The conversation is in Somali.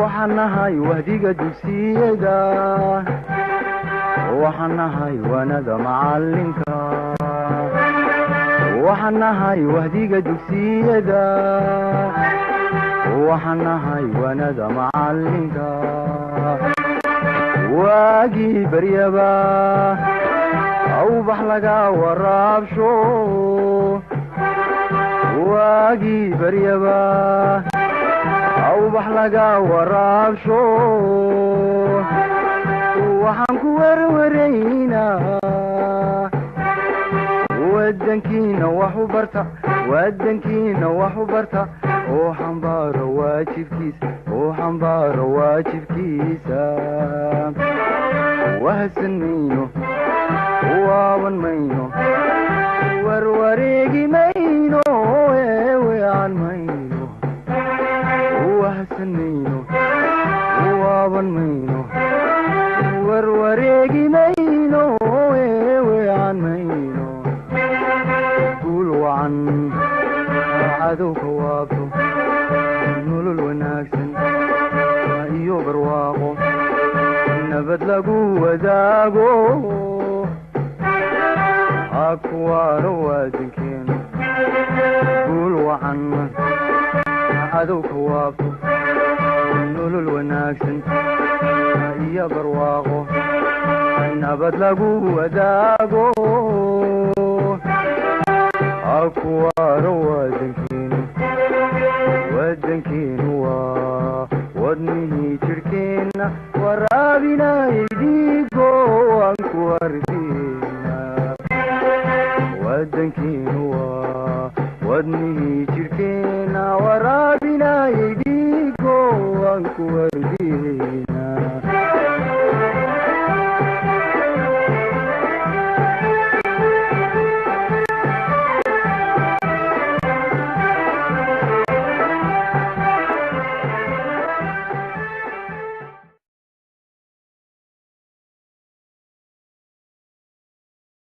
Waxaan nahay wahdiga dugsiyada, waxaan nahay waanada macalinka, waxaan nahay wahdiga dugsiyada, waxaan nahay waanada macalinka. Waagii baryaba awbax laga waraabsho, waagii baryaba awbax laga waraabsho. Waxaan ku werwaraynaa wadankiina wax u barta, wadankiina wax u barta, oo xambaaro waajibkiisa, oo xambaaro waajibkiisa. Wahsan mayno, waaban mayno, warwareegi mayno, eewean mayno. Wahsan mayno, waaban mayno, warwareegi mayno, eewean mayno. Guul wacan cadowka waabto, nolol wanaagsan iyo barwaaqo nabad lagu wadaago, ha kuwaano waadankeenu. Guul wacan cadowka waabto, nolol wanaagsan iyo barwaaqo nabad lagu wadaago, ha kuwaano waadankeenu. Wadankeenu waa wadnihii jirhkeenna, waraabinay dhiigo waan ku argeyna. Wadankeenu waa wadnihii jirhkeenna, waraabinay dhiigo waan ku argeyna.